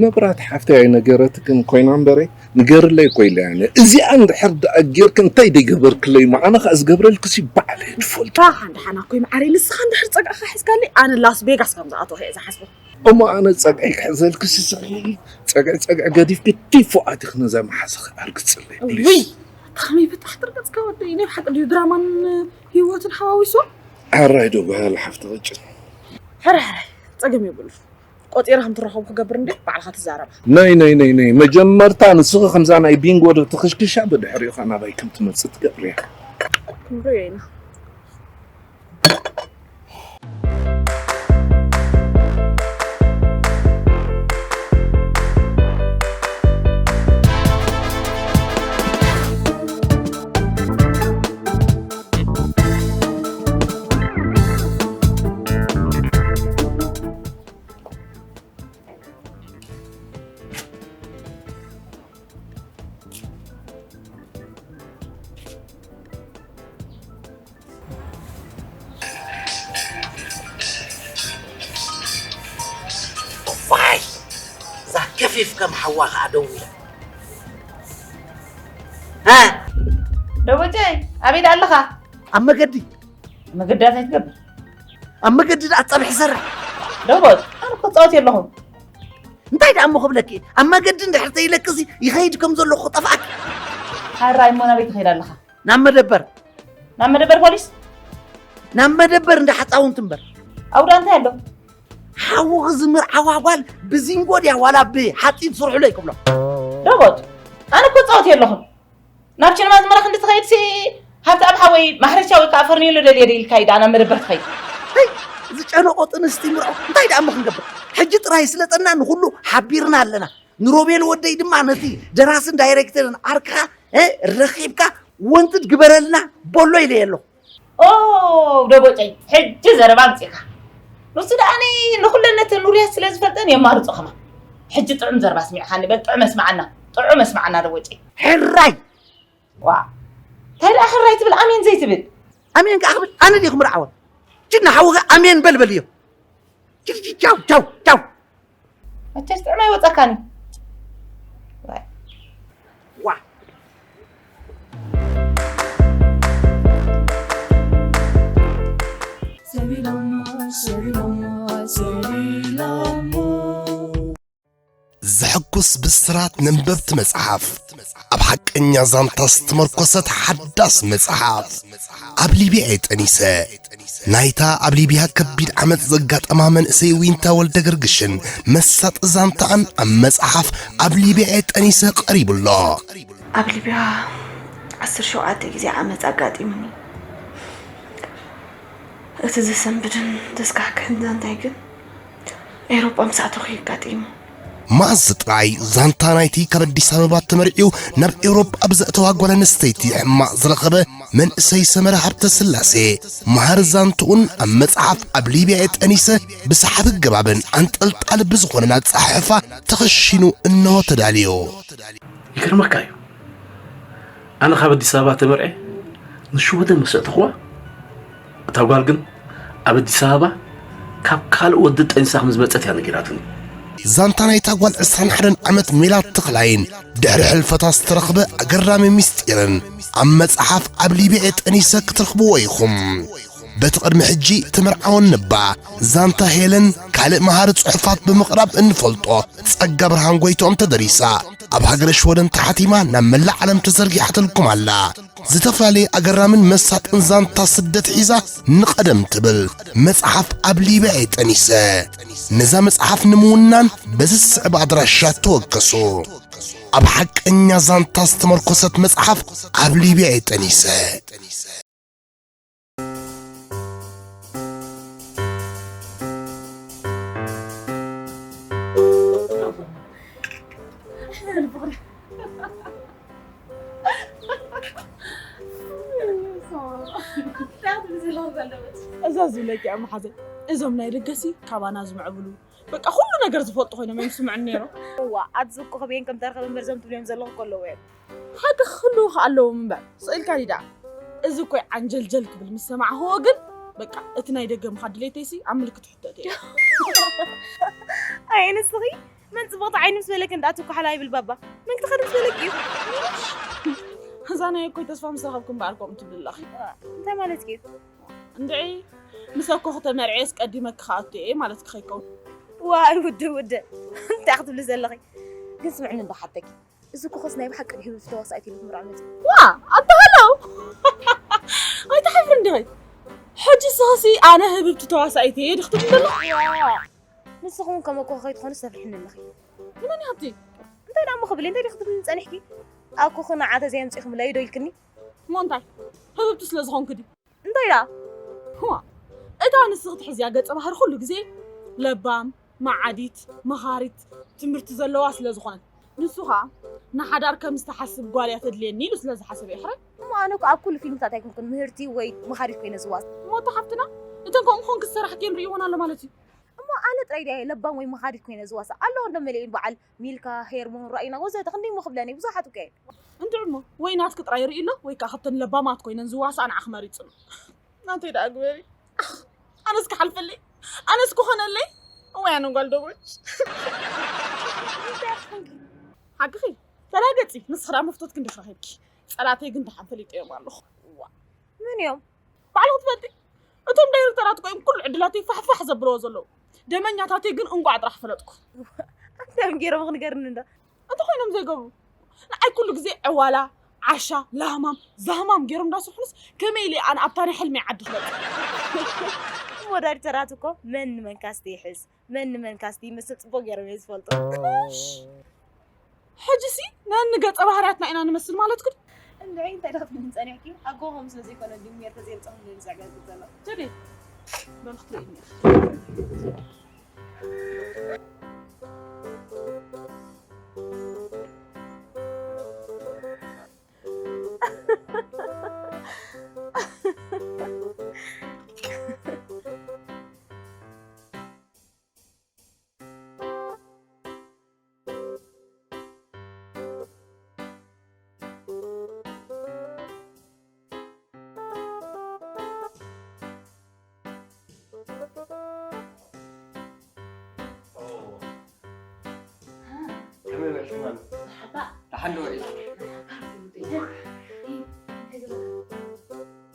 መብራት ሓፍተይ ኣይነገረትክን ኮይና እምበረ ንገርለይ እኮ ኢለያ እነ እዚኣ እንድሕር ደኣ ጌርክ እንታይ ደይገበርክለይ እሞ ኣነ ከኣ ዝገብረልክሲ ባዕለ እየ ዝፈልጦ። እታ ሓንዳ ሓና እኮ ይምዓረይ ንስኻ እንድሕር ጸግዕኻ ሒዝካለይ ኣነ ላስ ቬጋስ ከም ዝኣትወ እየ ዝሓስቦ። እሞ ኣነ ጸግዒ ክሕዘልክሲ ስኺ ጸግዒ ጸግዒ ገዲፍኪ ቲፎ ኣቲኺ ነዛ መሓዛኺ ኣርግጽለይ ፕሊስ። ውይ ኣታ ከመይ በጣሕ ትርገጽካ ወደይ ናይ ብሓቂ ድዩ ድራማን ህይወትን ሓዋዊስዎ? ሕራይ ዶ በሃሊ ሓፍቲ ቅጭን። ሕራይ ሕራይ ጸገም የብሉን። ቆጺረ ከም ትረኸቡ ክገብር እንዴ ባዕልኻ ትዛረባ። ነይ ነይ ነይ ነይ መጀመርታ ንስኺ ከምዛ ናይ ቢንጎ ዶ ትኽሽክሻ ብድሕሪኡ ኸ ናባይ ከም ትመጽእ ትገብርያ። ክንሪኦ ኢና። ዋይ እዛ ከፊፍ ከም ሓዋ ከዓ ደው ኢላ ሃ ደቦጨይ ኣበይ ደኣ ኣለኻ? ኣብ መገዲ መገዳት ኣይትገብር ኣብ መገዲ ደኣ ጸብሒ ሰርሕ ደቦጭ ኣነ ክጻወት የለኹም እንታይ ደኣ እሞ ክብለኪ ኣብ መገዲ እንድሕር ተይለክሲ ይኸይድ ከም ዘለኹ ክጠፍኣኪ ሓራይ እሞ ናበይ ትኸይድ ኣለኻ ናብ መደበር ናብ መደበር ፖሊስ ናብ መደበር እንዳ ሓፃውንቲ እምበር ኣብኡ ደኣ እንታይ ኣሎ ሓውኺ ዝምርዓዋ ጓል ብዚንጎ ድያ ዋላ ብሓፂን ስርሕሎ ይክብሎ ዶቦት ኣነ እኮ ፃወት የለኹም ናብ ችንማ ዝመራ ክንዲ ትኸይድሲ ሃብቲ ኣብ ሓወይ ማሕረቻ ወይ ከዓ ፈርኒሎ ደልየ ደ ኢልካ እዩ ደኣ ናብ መደበር ትኸይድ ዝጨነቆ ጥንስቲ ምርዖ እንታይ ደኣ እሞ ክንገብር ሕጂ ጥራይ ስለጠና ንኩሉ ሓቢርና ኣለና ንሮቤል ወደይ ድማ ነቲ ደራስን ዳይሬክተርን ዓርክኻ ረኺብካ ወንትድ ግበረልና በሎ ኢለ ኣለኹ ኦ ደቦጨይ ሕጂ ዘረባ ኣምፂእካ ንሱ ደኣኒ ንኩለን ነተን ውሩያት ስለ ዝፈልጠን የማርፆ ከማን ሕጂ ጥዑም ዘረባ ስሚዕካኒ በል ጥዑም ኣስማዓና ጥዑም ኣስማዓና ደቦጨይ ሕራይ ዋ እንታይ ደኣ ሕራይ ትብል ኣሜን ዘይትብል ኣሜን ከዓ ክብል ኣነ ድየ ክምርዓወን ጅና ሓውኸ ኣሜን በልበል እዮም ቻው ቻው ቻው መቸስ ጥዕና ይወፀካኒ ዋ ዘሐጉስ ብስራት ነንበብቲ መጽሓፍ ኣብ ሓቀኛ ዛንታ ዝተመርኮሰት ሓዳስ መጽሓፍ ኣብ ሊብያ ጠኒሰ ናይታ ኣብ ሊብያ ከቢድ ዓመጽ ዘጋጠማ መንእሰይ ዊንታ ወልደ ገርግሽን መሳጢ ዛንታኣን ኣብ መጽሓፍ ኣብ ሊብያ ጠኒሰ ቀሪቡ ኣሎ። ኣብ ሊብያ ዓሰርተ ሸውዓተ ግዜ ዓመጽ ኣጋጢሙኒ። እቲ ዘሰንብድን ዘስካሕክሕን ዛንታይ ግን ኤውሮጳ ምስ ኣተኹ እዩ ኣጋጢሙ። መኣዝ ጥራይ ዛንታ ናይቲ ካብ ኣዲስ ኣበባ ተመርዕዩ ናብ ኤውሮጳ ብዘእተዋ ጓል ኣንስተይቲ ሕማቕ ዝረኸበ መንእሰይ ሰመረ ሃብተ ስላሴ፣ መሃሪ ዛንትኡን ኣብ መጽሓፍ ኣብ ሊብያ እየ ጠኒሰ ብሰሓቢ ኣገባብን ኣንጠልጣሊ ብዝኾነን ኣጸሓሕፋ ተኸሺኑ እነሆ ተዳልዮ። ይገርመካ እዩ፣ ኣነ ካብ ኣዲስ ኣበባ ተመርዐ ንሽወደን መሰጥኽዋ፣ እታ ጓል ግን ኣብ ኣዲስ ኣበባ ካብ ካልእ ወዲ ጠንሳ ከም ዝመጸት እያ ነጊራትኒ። ዛንታ ናይታ ጓል ዕስራን ሓደን ዓመት ሜላት ተኽላይን ድሕሪ ሕልፈታ ዝተረኽበ ኣገራሚ ምስጢርን ኣብ መጽሓፍ ኣብ ሊብያ ጠኒሰ ክትረኽብዎ ኢኹም። በቲ ቅድሚ ሕጂ ተመርዓወን ነባ ዛንታ ሄለን ካልእ መሃሪ ጽሑፋት ብምቕራብ እንፈልጦ ጸጋ ብርሃን ጎይትኦም ተደሪሳ ኣብ ሃገረ ሽወደን ተሓቲማ ናብ መላእ ዓለም ተዘርጊሓትልኩም ኣላ። ዝተፈላለየ ኣገራምን መሳጥን ዛንታ ስደት ሒዛ ንቐደም ትብል መጽሓፍ ኣብ ሊብያ እየ ጠኒሰ። ነዛ መጽሓፍ ንምውናን በዚ ዝስዕብ ኣድራሻ ተወከሱ። ኣብ ሓቀኛ ዛንታ ዝተመርኮሰት መጽሓፍ ኣብ ሊብያ እየ ጠኒሰ። እዛ ዝብለኪ እያ መሓዘይ። እዞም ናይ ደገሲ ካባና ዝምዕብሉ በቃ ኩሉ ነገር ዝፈልጡ ኮይኖም እዮም ዝስምዑኒ ነይሮም። እዋ ኣቲ ዝኮ ከበየን ከም ተረኸበ እምበር ዘም ትብልዮም ዘለኹ እኮ ኣለዎ እዮም። ሓቂ ክህልዉ ከ ኣለዎም እምበር ስቕ ኢልካ ድዩ ደኣ? እዚ እኮ እዩ ዓንጀልጀል ክብል ምስ ሰማዕኽዎ ግን በቃ እቲ ናይ ደገ ምኻድ ድሌተይሲ ኣብ ምልክት ሕቶ እትየ። ኣየ ንስኺ መን ፅብቕቲ ዓይኒ ምስ በለክ እንዳኣትኩ ሓላ ይብል ባባ። መን ክትኸድ ምስ በለክ እዩ። እዛ ናይ እኮይ ተስፋ ምስ ረኸብኩ እምበኣር ከምኡ ትብሊ ኣለኺ። እንታይ ማለት እዩ? እንድዒ ምስ ኣኮ ከተመርዕየስ ቀዲመ ክኸኣቱ እየ ማለት ክኸይከውን። ዋይ ውድ ውድ እንታይ ክትብሊ ዘለኺ? ግን ስምዕኒ እንዶ ሓተኪ እዚ ኮኸስ ናይ ብሓቂ ድዩ ህብብቲ ተዋሳኢት ኢሉ ክምርዖ መፂኡ? ዋ ኣባህላው ኣይትሓፍርን ዲኺ? ሕጂ ስኽሲ ኣነ ህብብቲ ተዋሳኢት እየ ድኽትብሊ ዘለኺ? ንስኹም ከመ ኮኸ ከይትኾኑ ሰፍርሕኒ ኣለኺ። ንመን ኢኻ ትይ? እንታይ ደኣ እሞ ክብል እንታይ ዲኺ ትብልኒ ጸኒሕኪ? ኣብ ኮኸ ንዓ ተዘይ ኣምጺኹምለይ ዶ ኢልክኒ? እሞ እንታይ ህብብቲ ስለ ዝኾንኪ ድዩ? እንታይ ደኣ? ህዋ እታ ንስኺ ትሕዝያ ገጸ ባህሪ ኩሉ ግዜ ለባም፣ መዓዲት፣ መኻሪት፣ ትምህርቲ ዘለዋ ስለ ዝኾነት ንሱ ኸኣ ንሓዳር ከም ዝተሓስብ ጓል እያ ተድልየኒ ኢሉ ስለ ዝሓሰበ እዩ ሕራይ። እሞ ኣነ እኮ ኣብ ኩሉ ፊልምታት ኣይኮንኩን ምህርቲ ወይ መኻሪት ኮይነ ዝዋስ። እሞ እታ ሓፍትና እተን ከምኡ ኾንኪ ዝሰራሕክየን ርእይወን ኣሎ ማለት እዩ። እሞ ኣነ ጥራይ ድየ ለባም ወይ መኻሪት ኮይነ ዝዋሳእ? ኣለዋ እንዶ መሊኤን በዓል ሚልካ፣ ሄርሞን፣ ራኢና ወዘተ ክንደይ እሞ ክብለን እየ ብዙሓት እኮ እየን። እንድዒ እሞ ወይ ናትኪ ጥራይ ርእዩ ኣሎ ወይ ከኣ ካብተን ለባማት ኮይነን ዝዋስኣ ንዓኺ መሪጹ ኣሎ። ናተይ ደኣ ግበሪ። ኣነስ ክሓልፈለይ ኣነስ ክኾነለይ። እዋይ ኣነ ጓል ደቦች። ሓቅኺ ተላገጺ ንስኺ ደኣ መፍቶት ክንዲ ክረኺብኪ። ጸላተይ ግን ደሓን ፈሊጠዮም ኣለኹ። መን እዮም? ባዕልኺ ትፈልጢ። እቶም ዳይረክተራት እኮ እዮም ኩሉ ዕድላተይ ፋሕፋሕ ዘብልዎ ዘለዉ። ደመኛታተይ ግን እንቋዕ ጥራሕ ፈለጥኩ። እንታይ እዮም ገይሮምኺ ንገርኒ እንዶ? እንታይ ኮይኖም ዘይገብሩ? ንዓይ ኩሉ ግዜ ዕዋላ፣ ዓሻ፣ ላህማም፣ ዛህማም ገይሮም እንዳሰርሑንስ ከመይ ኢለ ኣነ ኣብታ ናይ ሕልመይ ዓዲ ክበጽሕ? እሞ ዳይረክተራት እኮ መን ንመን ካስቲ ይሕዝ፣ መን ንመን ካስቲ ይመስል ጽቡቕ ገይሮም እዮም ዝፈልጡ። ሕጂሲ ነኒ ገጸ ባህርያትና ኢና ንመስል ማለትኪ ድዩ? እንድዒ እንታይ ዶ ክትብልኒ ጸኒሕኪ? ኣጎ ከምኡ ስለ ዘይኮነ ድዩ ሜር ተዘየምጻኹም ኢለ ዝዕገርግር ዘሎ። ትዲ በል ክትርእይኒ ኢኺ። ከመይ ውዒልኪ ማሚ? መርሓባ። ደሓን ዶ ውዒልኪ? መርሓባ።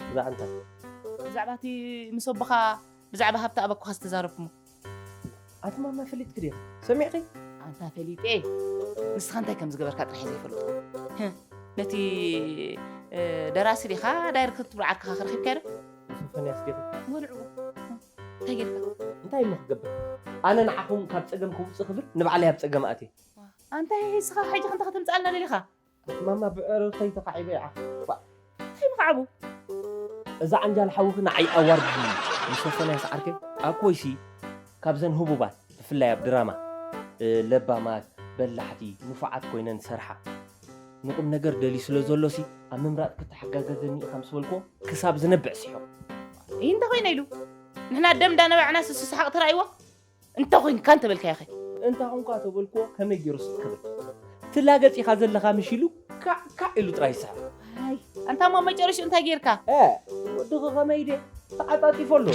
ብዛዕባ እንታይ? ብዛዕባ እንታይ? ብዛዕባ እቲ ምስ ኣቦኻ ብዛዕባ ሃብቲ ኣበኩኻ ዝተዛረብኩሞ። ኣቲ ማማ ፈሊጥኪ ድዮ? ሰሚዕኺ? ኣንታ ፈሊጠ። ንስኻ እንታይ ከም ዝገበርካ ጥራሕ እየ ዘይፈልጦ። ህህ፣ ነቲ እ፣ ደራሲ ዲኻ ዳይረክተር ትብሎ ዓርክኻ ከ ረኺብካዮ ዶ? ንሶፎንያስ ገይሩ። በልዕዎ። እንታይ ጌርካ? እንታይ እሞ ክገብር? ኣነ ንዓኹም ካብ ጸገም ከውጽእ ክብል ንባዕለይ ኣብ ጸገም ኣትየ። ኣንታ ንስኻ ሕጂ ክንታ ከተምጽኣልና ደሊኻ? ማማ ብዕረርተይ ተኻዒበ ይዓ። ዋ፣ እንታይ ምኽዓቡ? እዛ ዓንጃል ሓውኺ ንዓይ ኣዋርድ እዩ። ንሶፎንያስ ዓርከይ፣ ኣኮይሲ ካብዘን ህቡባት፣ ብፍላይ ኣብ ድራማ፣ እ፣ ለባማት፣ በላሕቲ፣ ንፉዓት ኮይነን ዝሰርሓ። ንቁም ነገር ደልዩ ስለ ዘሎሲ፣ ኣብ ምምራጽ ክትሓጋገዘኒ ኢኻ ምስ በልክዎ፣ ክሳብ ዝነብዕ ስሒቑ። ይህ እንተ ኾይነ ኢሉ፣ ንሕና ደም እንዳነባዕና ስሱ ሰሓቕ ተራእይዎ? እንተ ኾይንካ እንተበልካዮ ኸ? እንተ ኾንካ ተበልክዎ ከመይ ገይሩ ስቕ ክብል? ትላገጽ ኢኻ ዘለኻ ምሽ ኢሉ ካዕ ካዕ ኢሉ ጥራይ ይስሕቕ። ኣይ፣ ኣንታ እሞ መጨረሽኡ እንታይ ጌርካ? እ፣ ወድኺ ከመይ ድየ? ተዓጻጺፎ ኣሎ።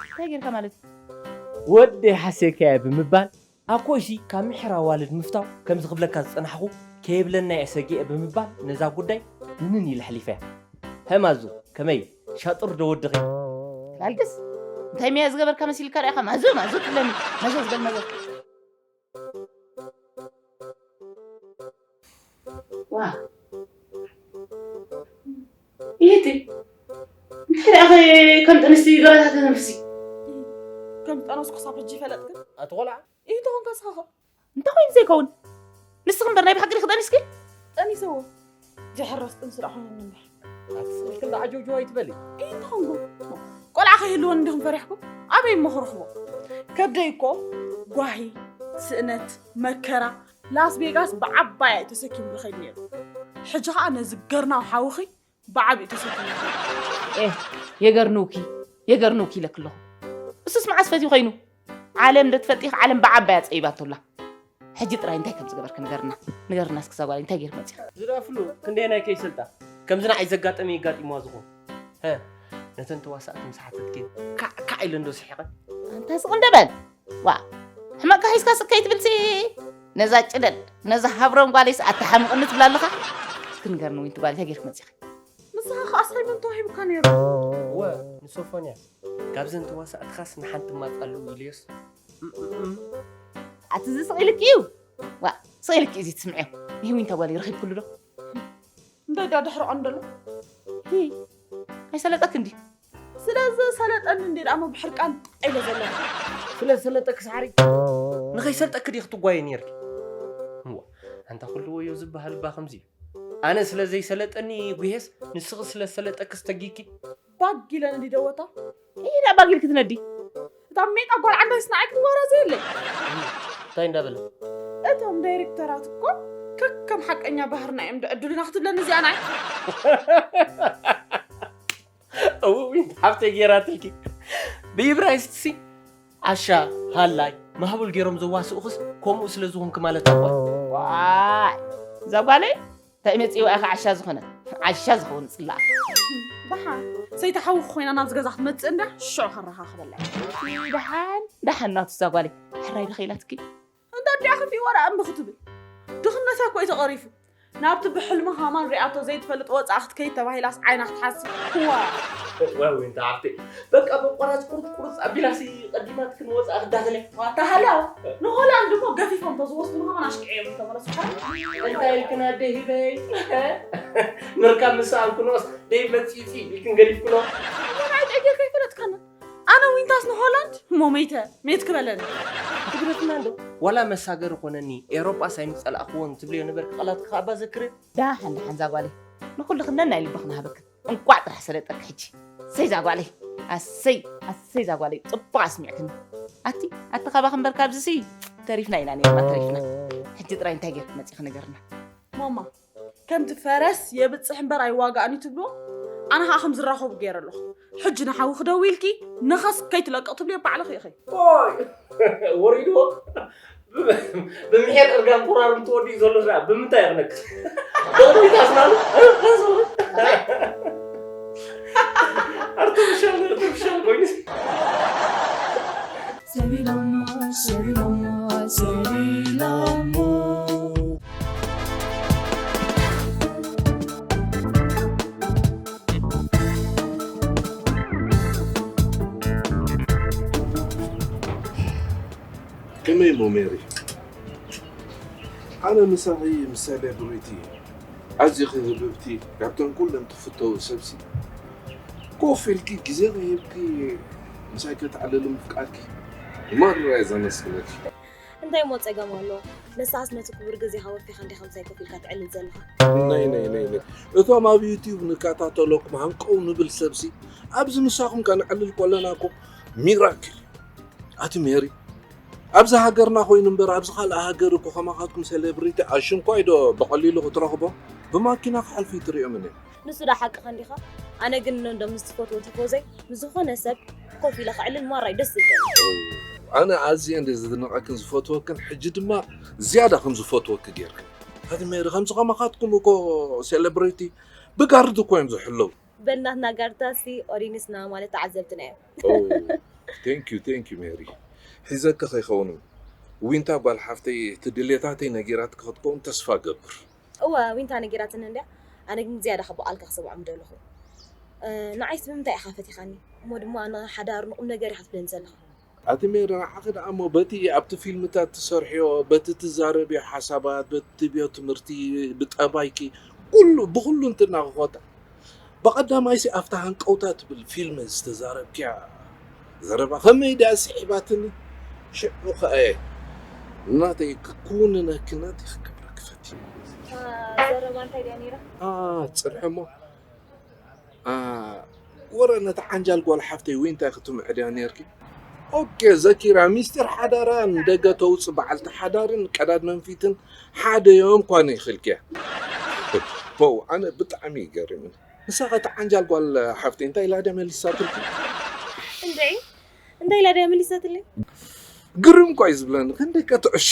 እንታይ ጌርካ ማለት እዩ? ወደይ ሓሴካየ ብምባል ኣኮይሲ ካብ ምሕር ኣዋልድ ምፍታው ከምዚ ክብለካ ዝጸናሕኹ ከየብለና እየ ሰጊኤ ብምባል ነዛ ጉዳይ ምንን ኢለ ኣሕሊፈያ። ሀማዙ ከመይ ሻጥር ዶ ወድኺ? ትላልግስ እንታይ መያ ዝገበርካ መሲልካ ርኢኻ ማዞ ማዞ ትብለኒ? ማዞ ዝበል ማዞ። ዋ ኢቲ እንታይ ደኣ ከም ጥንስቲ ገበታ ተነፍሲ? ከም ዝጠነስኩ ክሳብ ሕጂ ይፈለጥክን? ኣቲ ቆልዓ። ኢቲ ኾንካ ስኻኸ? እንታይ ኮይኑ ዘይከውን? ንስኺ እምበር ናይ ብሓቂ ዲኺ ጠኒስኪ? ጠኒሰዎ። ድሕር ረስጥን ስራሕ ኾይኑ እምበር። ኣቲ ስልኪ እንዳ ዓጀውጀው ኣይትበሊ። እንታይ ኾንኩ? ቆልዓ ከይህልወን እንዲኹም ፈሪሕኩም? ኣበይ እሞ ክረኽቦ? ከብደይ እኮ ጓሂ፣ ስእነት፣ መከራ፣ ላስ ቬጋስ ብዓባያ እዩ ተሰኪሙ ዝኸይድ ነይሩ። ሕጂ ኸዓ ነዚ ገርናው ሓውኺ ብዓቢኡ ተሰኪሙ ይኸይድ። ኤህ፣ የገርንውኪ፣ የገርንውኪ ኢለኪ ኣለኹ። እሱስ መዓስ ፈትዩ ኮይኑ? ዓለም ዶ ትፈልጢ? ዓለም ብዓባያ ጸይባቶ ኣላ። ሕጂ ጥራይ እንታይ ከም ዝገበርኪ ንገርና። ንገርና እስኪ እዛ ጓለይ እንታይ ጌርኪ መጺኺ? ዝደፍሉ ክንደየናይ ከይሰልጣ። ከምዚ ንዓይ ዘጋጠመ የጋጢምዋ ዝኾን። ሀ፣ ነተን ተዋሳእቲ ምስ ሓተትኪ ካዕ ካዕ ኢለን ዶ ስሒቐን? ኣንታ ስቕ እንደ በል። ዋ፣ ሕመቃ ሒዝካ ስቅ ከይትብልሲ። ነዛ ጭደድ፣ ነዛ ሃብሮም ጓለይስ ኣተሓምቕኒ ትብላ ኣለኻ? እስኪ ንገርኒ ዊንቲ ጓለይ እንታይ ጌርኪ መጺኺ? ንስኻ ኸ ኣሳይመንት ተዋሂቡካ ነይሩ። እወ፣ ንሶፎንያስ። ካብዘን ተዋሳእትኻስ ንሓንቲ ማጻሉ ኢልዮስ። እም፣ እም፣ እም። ኣቲ እዚ ስቕ ኢልኪ እዩ። ዋ፣ ስቕ ኢልኪ እዚ ትስምዕዮ። ንሂዊንታ ጓለይ ረኺብክሉ ዶ? እንታይ ዳ ድሕሪ ቀንደሎ? ሂ፣ ኣይሰለጠክ እንዲ? ስለ ዝሰለጠኒ እንዲ ደኣ እሞ ብሕርቃን ጠቕ ኢለ ዘለኹ። ስለ ዝሰለጠክ ሳዕሪ ንኸይሰልጠክ ዲኺ ትጓየ ነይርኪ? እዋ፣ ኣንታ ኩሉ ወዮ ዝበሃል እባ ከምዚ እዩ። ኣነ ስለ ዘይሰለጠኒ ጉሄስ፣ ንስኺ ስለ ዝሰለጠኪ ዝተጊኪ። ባግ ኢለን እንዲ ደወታ? ኢዳ ባግ ኢልኪ ትነዲ? እታ ሜጣ ጓል ዓባይስ ንዓይ ክትዋረ ዘየለ። እንታይ እንዳበለ? እቶም ዳይሬክተራት እኮ ከከም ሓቀኛ ባህርና እዮም ድዕድሉና ክትብለኒ እዚኣ ንዓይ። እውይ፣ ሓፍተይ ጌራትልኪ። ብኢብራይስጥሲ ዓሻ፣ ሃላይ፣ ማህቡል ጌሮም ዘዋስኡኽስ ከምኡ ስለ ዝኾንኪ ማለት እኮ። ዋይ፣ እዛ ጓለይ እንታይ መጺእዋ ኢኻ ዓሻ ዝኾነት? ዓሻ ዝኸውን ጽላእ። ደሓን፣ ሰይቲ ሓውኺ ኮይና ናብዚ ገዛ ክትመጽእ እንዳ ሽዑ ከረኻኽበላ እየ። ደሓን፣ ደሓን ናቱ እዛ ጓለይ። ሕራይ ዶ ኸኢላትኪ? እንተ ኣዲኣ ከፊእዋ ደኣ እምቢ ክትብል። ድኽነታ እኮ እዩ ተቐሪፉ። ናብቲ ብሕልሚ ሃማን ሪኣቶ ዘይትፈልጥ ወጻኢ ክትከይድ ተባሂላስ ዓይና ክትሓስብ። እዋ። ዋው፣ እንተ ዓርቴ። በቃ ብቆራጽ ቁርጽ ቁርጽ ኣቢላሲ ቀዲማትክን ወጻኢ ክዳተለ። ዋታ ሃላ። ንሆላንድ እሞ ገፊፎም ተዝወስዱ ሃማን ኣሽቂዖም ተመለሱ። እንታይ ኢልክን ኣደ ሂበይ? ምርካብ ምስ ኣልኩኖስ ደይ መጺጺ ኢልክን ገዲፍኩኖ። ናይ ጨጌር ከይፈለጥካና። ኣነ ዊንታስ ንሆላንድ እሞ መይተ፣ መይት ክበለኒ። ትግረትና እንዶ ዋላ መሳገሪ ኮነኒ፣ ኤውሮጳስ ኣይምጸላእክዎን ትብልዮ ነበርኪ ቃላት ክኻባ ዘክሪ። ዳሓን ዳሓን ዛጓለይ፣ ንኹሉ ክነን ናይ ልብኽን ሃበክን። እንቋዕ ጥራሕ ሰለጠክ ሕጂ። ሰይ ዛጓለይ፣ ኣሰይ፣ ኣሰይ ዛጓለይ፣ ጽቡቕ ኣስሚዕክኒ። ኣቲ፣ ኣቲ ካባኽ እምበር ካብዚሲ ተሪፍና ኢና ነይርና፣ ተሪፍና። ሕጂ ጥራይ እንታይ ጌርክ መጺኺ ንገርና። ማማ፣ ከምቲ ፈረስ የብጽሕ እምበር ኣይዋጋእን እዩ ትብልዎ፣ ኣነ ኸኣ ከም ዝራኸቡ ገይረ ኣለኹ። ሕጂ ንሓዊ ክደዊ ኢልኪ ንኸስ ከይትለቅቕ ትብልዮ ባዕልኺ ኢኺ። ኦይ፣ ወሪድዎ። ብምሒር እርጋን ኮራርም ተወዲኡ ዘሎ ስራ ብምንታይ ይኽነክስ? ደቕሚት ኣስናኑ? ኣርቲፊሻል፣ ኣርቲፊሻል ኮይኑስ። ሰቢሎሞ፣ ሰቢሎሞ፣ ሰቢሎሞ። ከመይ እሞ ሜሪ? ኣነ ምሳኺ ምስ ሴሌብሪቲ ኣዚኺ ህብብቲ፣ ካብተን ኩለን ትፍተዊ ሰብሲ ኮፍ ኢልኪ ግዜኺ ሂብኪ ምሳይ ከተዕልሊ ምፍቃድኪ ንማራ እየ ዘመስግነኪ። እንታይ እሞ ጸገም ኣለዎ? ንስኻስ ነቲ ክቡር ግዜኻ ወፊኻ እንዲኻ ምሳይ ኮፍ ኢልካ ተዕልል ዘለኻ? ናይ ናይ ናይ ናይ እቶም ኣብ ዩቲዩብ ንከታተለኩም ሃንቀው ንብል ሰብሲ፣ ኣብዚ ምሳኹም ከነዕልል ከለና እኮ ሚራክል። ኣቲ ሜሪ፣ ኣብዚ ሃገርና ኮይኑ እምበር ኣብዚ ካልእ ሃገር እኮ ከማኻትኩም ሴሌብሪቲ ኣሽንኳይ ዶ ብቐሊሉ ክትረኽቦ? ብማኪና ክሓልፉ ይትሪኦም እኔ። ንሱ ዳ ሓቅኻ እንዲኻ? ኣነ ግን ነንዶ ምስ ትፈትዎ ቲፎዘይ ምስ ዝኾነ ሰብ ኮፍ ኢለ ክዕልል ማራይ ደስ ዝብለኒ። ኣነ ኣዝየ እንደ ዝድነቐክን ዝፈትወክን፣ ሕጂ ድማ ዝያዳ ከም ዝፈትወኪ ጌርክን። ኣቲ ሜሪ፣ ከምዚ ከማኻትኩም እኮ ሴሌብሪቲ ብጋርድ እኮ እዮም ዝሕለዉ። በል ናትና ጋርድታሲ ኦዲንስና ማለት ተዓዘብትና እዮም። ቴንክ ዩ ቴንክ ዩ ሜሪ። ሒዘኪ ከይኸውን ዊንታ ጓል ሓፍተይ እቲ ድሌታተይ ነጊራትኪ ክትከውን ተስፋ ገብር። እወ ዊንታ ነጊራትኒ እንድያ። ኣነ ግን ዝያዳ ካብ ብቓልካ ክሰምዖም ምደለኹ። ንዓይስ ብምንታይ ኢኻ ፈቲኻኒ? እሞ ድማ ንሓዳር ንቑም ነገር ኢኻ ትብለኒ ዘለኻ። ኣቲ ሜሪ ንዓኺ ደኣ እሞ በቲ ኣብቲ ፊልምታት ትሰርሕዮ በቲ ትዛረብዮ ሓሳባት በቲ ትብዮ ትምህርቲ ብጠባይኪ ኩሉ ብኹሉ እንትናኺ ኮታ ብቐዳማይሲ ኣብታ ሃንቀውታ ትብል ፊልም ዝተዛረብክያ ዘረባ ከመይ ድያ ስሒባትኒ። ሽዑ ኸኣ እየ ናተይ ክውንነኪ ናተይ ክገብረኪ ፈትየ። እታ ዘረባ እንታይ ድያ ነይራ? ጽንሒ እሞ ወረ ነታ ዓንጃል ጓል ሓፍተይ ዊንታ ክትምዕድያ ነይርኪ። ኦኬ ዘኪራ ሚስጢር ሓዳራ ንደገ ተውጽእ በዓልቲ ሓዳርን ቀዳድ መንፊትን ሓደ እዮም ኳነ ይኽልክያ። ፖው ኣነ ብጣዕሚ ይገርምኒ። ንሳ ኸ እታ ዓንጃል ጓል ሓፍተይ እንታይ ኢላ ድያ መሊሳትልኪ? እንደይ እንታይ ኢላ ድያ መሊሳትለይ? ግርም እኳ እዩ ዝብለኒ ክንደይ ከ ትዕሸ።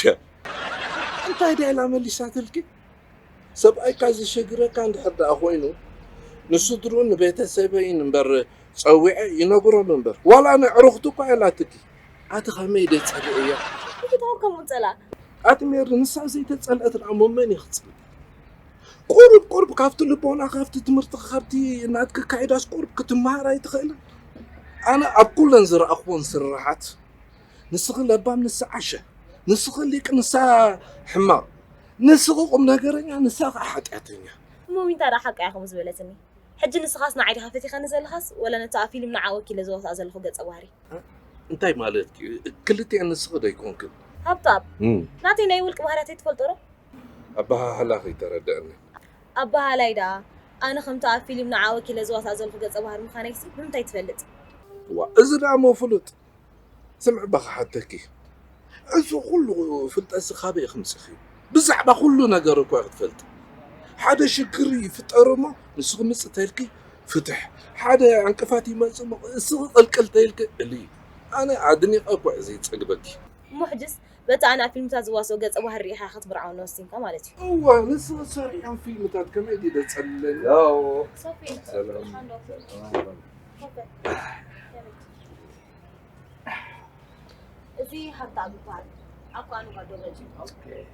እንታይ ድያ ኢላ መሊሳትልኪ? ሰብኣይካ ዘሸግረካ እንድሕር ደኣ ኮይኑ ንስድርኡን ንቤተሰበይን እምበር ጸዊዐ ይነግሮም እምበር ዋላ ነዕርኽቱ እኳ የላትኪ። ኣቲ ኸመይ ደይ ጸልእያ። ብፍትሖም ከምኡ ጸላ። ኣቲ ሜሪ ንሳ ዘይተጸልአት ደኣ እሞ መን እዩ ክጸልእ? ቁሩብ ቁሩብ ካብቲ ልቦና ካብቲ ትምህርቲ ካብቲ ናትኪ ኣካይዳስ ቁሩብ ክትመሃር ኣይትኽእልን? ኣነ ኣብ ኩለን ዝረኣኽወን ስርርሓት ንስኺ ለባም ንሳ ዓሸ፣ ንስኺ ሊቅ ንሳ ሕማቕ፣ ንስኺ ቁም ነገረኛ ንሳ ከዓ ሓጢኣተኛ። እሞ ዊንታ ደኣ ሓቃ እያ ከምኡ ዝበለትኒ። ሕጂ ንስኻስ ንዓይ ዲኻ ፈቲኻኒ ዘለኻስ ወላ ነቲ ኣብ ፊልም ንዓ ወኪለ ዝዋሳእ ዘለኹ ገጸ ባህሪ? እንታይ ማለት እዩ? ክልቲኤን ንስኺ ዶ ኣይኮንክን? ሃብታም፣ እም። ናተይ ናይ ውልቂ ባህርያተይ ትፈልጦ ዶ? ኣበሃህላ ከይተረደአኒ። ኣበሃህላይ ደኣ ኣነ ከምቲ ኣብ ፊልም ንዓ ወኪለ ዝዋሳእ ዘለኹ ገጸ ባህሪ ምዃነይሲ ብምንታይ ትፈልጥ? ዋ፣ እዚ ደኣ እሞ ፍሉጥ። ስምዒ እባ ክሓተኪ፣ እዚ ኩሉ ፍልጠትሲ ካበይ ከምፂኺ? ብዛዕባ ኩሉ ነገር እኮ ክትፈልጢ። ሓደ ሽግር ይፍጠር እሞ ንስኺ ምፅእ ተልኪ ፍትሕ፣ ሓደ ዕንቅፋት ይመፅእ እሞ እስኺ ቅልቅል ተይልኪ እልይ። ኣነ ኣድኒቐ እኮ እየ ዘይፀግበኪ። እሞ ሕጅስ በቲ ኣነ ኣብ ፊልምታት ዝዋስኦ ገፀ ባህሪ ርኢኻ ኢኻ ክትምርዓወኒ ወሲንካ ማለት እዩ። እዋ ንስኺ ሰሪሖም ፊልምታት ከመይ ድዩ ደፀልለኒ? ሶፊ፣ ሰላም። ሓንዶ። ኮፈ። እዚ ሃብተኣብ ይበሃል። ዓኳኑ ጓዶ በጂ።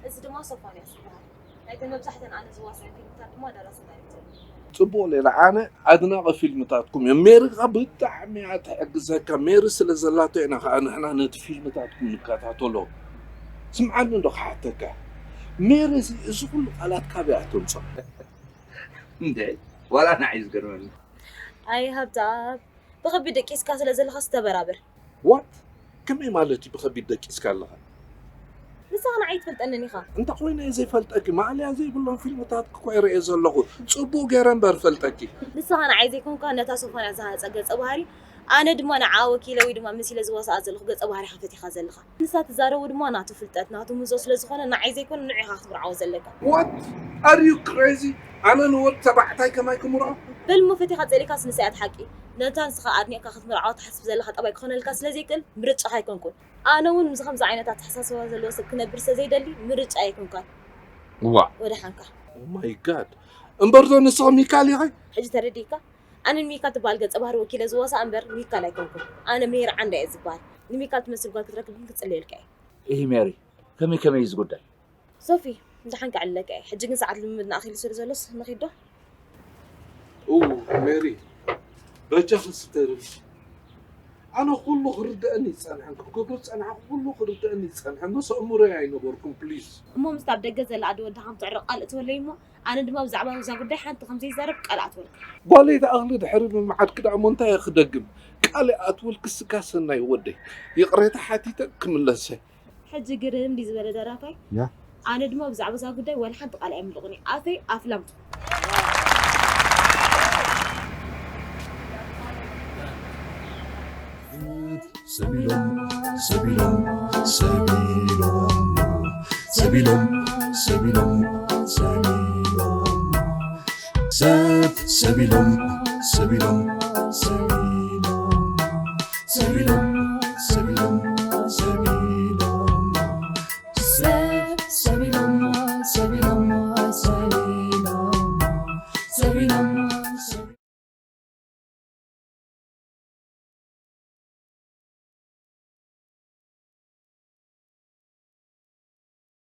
እዚ ድማ ሶፎንያስ ይበሃል። ናይተን መብዛሕተን ኣነ ዝዋስአን ፊልምታት ድማ ደራሲ ዳይሬክተር እዩ። ጽቡቕ ሌላ፣ ኣነ ኣድናቒ ፊልምታትኩም እየ። ሜሪ ከኣ ብጣዕሚ እያ ትሕግዘካ። ሜሪ ስለ ዘላቶ ኢና ከኣ ንሕና ነቲ ፊልምታትኩም ንከታተሎ። ስምዓኒ እንዶ ክሓተካ፣ ሜሪ እዚ ኩሉ ቃላት ካበይ እያ ተምጽኦ? እንደ ዋላ ንዓይ ዝገርመኒ። ኣይ ሃብተኣብ፣ ብኸቢድ ደቂስካ ስለ ዘለኻስ ተበራበር። What? ከመይ ማለት እዩ ብኸቢድ ደቂስካ ኣለኻ? ንስኻ ንዓይ ኣይትፈልጠንን ኢኻ። እንተ ኾይነ እየ ዘይፈልጠኪ፣ ማእለያ ዘይብሎም ፊልምታትኪ እኮ እየ ርእየ ዘለኹ። ጽቡቕ ገይረ እምበር እፈልጠኪ። ንስኻ ንዓይ ዘይኮንካ ነታ ሶፎንያስ ዝሃነጸ ገጸ ባህሪ፣ ኣነ ድማ ንዓኣ ወኪለ ወይ ድማ መሲለ ዝዋስኣ ዘለኹ ገጸ ባህሪ ኢኻ ፈቲኻ ዘለኻ። ንሳ ትዛረቦ ድማ ናቱ ፍልጠት ናቱ ምህዞ ስለ ዝኾነ ንዓይ ዘይኮነ ንዑ ኢኻ ክትምርዓዎ ዘለካ። What? Are you crazy? ኣነ ንወድ ተባዕታይ ከማይ ክምርዖ? በል እሞ ፈቲኻ ጸሊእካስ ንሳ እያ እቲ ሓቂ። ነታ ንስኻ ኣድኒቕካ ክትምርዓዋ ትሓስብ ዘለኻ ጠባይ ክኾነልካ ስለ ዘይክእል ምርጫኻ ኣይኮንኩን። ኣነ እውን ምስ ከምዚ ዓይነት ኣተሓሳስባ ዘለዎ ሰብ ክነብር ስለ ዘይደሊ ምርጫ ኣይኮንካን። ዋእ! ወደሓንካ። Oh my God! እምበር ዶ ንስኺ ሚካል ኢኺ? ሕጂ ተረዲእካ? ኣነ ንሚካል ትበሃል ገጸ ባህሪ ወኪለ ዝዋሳእ እምበር ሚካል ኣይኮንኩን። ኣነ ሜሪ ዓንዳ እየ ዝበሃል። ንሚካል ትመስል ጓል ክትረክብ ግን ክጽለየልካ እየ። እሂ ሜሪ፣ ከመይ ከመይ እዩ እዚ ጉዳይ? ሶፊ፣ ንደሓን ከዕልለካ እየ። ሕጂ ግን ሰዓት ልምምድና ኣኺሉ ስለ ዘሎስ ንኺድ ዶ? እው ሜሪ፣ በጃኺ ስተርፊ። ኣነ ኩሉ ክርደአኒ ይጸንሐን ክገብሮ ዝጸንሐ ኩሉ ክርደአኒ ይጸንሐን። ምስ ኣእምሮይ ኣይነበርኩን ፕሊዝ። እሞ ምስታ ኣብ ደገ ዘላ ኣደ ወድኻ ከም ትዕረቕ ቃል እትወለይ እሞ ኣነ ድማ ብዛዕባ እዛ ጉዳይ ሓንቲ ከም ዘይዛረብ ቃል ኣትወልካ። ጓለይ ትኣኽሊ ድሕሪ ምምዓድኪ ደኣ እሞ እንታይ እየ ክደግም? ቃል እየ ኣትወልኪ ስጋ ሰናይ ወደይ። ይቕሬታ ሓቲተ ክምለሰ። ሕጂ ግርም ድዩ ዝበለ ደራፋይ? ያ። ኣነ ድማ ብዛዕባ እዛ ጉዳይ ዋላ ሓንቲ ቃል ኣይምልቑን እየ። ኣፈይ ኣፍላም። ሰቢሎም ሰቢሎም ሰቢሎም ሰቢሎም ሰቢሎም ሰቢሎም ሰብ ሰቢሎም ሰቢሎም ሰቢሎም ሰቢሎም ሰቢሎም ሰቢሎም ሰብ ሰቢሎም ሰቢሎም ሰቢሎም ሰቢሎም